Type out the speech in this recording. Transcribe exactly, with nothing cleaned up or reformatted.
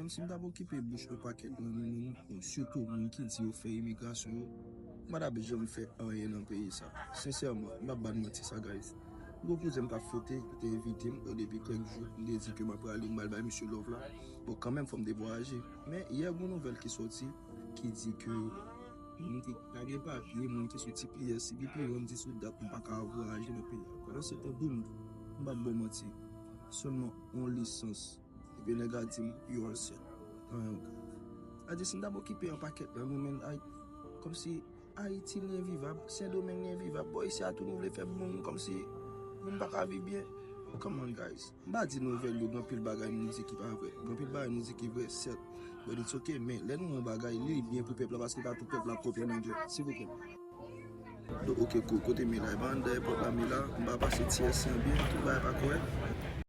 Menm si m t ap okipe bouch yon pakèt moun, moun, moun, sitou moun ki di yo fè imigrasyon yo, m pa t ap janm fè anyen nan peyi sa. Sensèman, m p ap ba n manti sa, guys. M gon kouzen m k ap fete, ki te envite m, bon, depi kèk jou, m te di ke m ap prale, m pral bay misye love la. Bon, kanmenm, fò m te vwayaje. Men, yè, gon nouvèl ki sòti, ki di ke moun ki pa gen papye, moun ki sou T P S, epi pi yon di sou dat, m pa ka vwayaje nan peyi a. Pandan se tan, boum, m p ap ba w manti. Sèlman yon lisans. Epi nèg la di m, "You are set." Anyen ankò. A di, si n t ap okipe yon pakèt nan nou, men, ay, kòmsi Ayiti li envivab, Sendomeng li envivab. Bò, isi a tou nou vle fè moun kòmsi moun pa ka viv byen. Come on, guys. M pa di nouvèl yo, gen anpil bagay nou di ki pa vrè. Gen anpil bagay nou di ki vrè, sèt. But it's okay, men lè nou yon bagay, li byen pou pèp la, paske pa tout pèp la k konprann anglè. Silvouplè. Donk, ok, ko-, kote Mila? E pa anndan èpòt la, Mila. M pa pase T S C an byen, tout bagay pa kòrèk.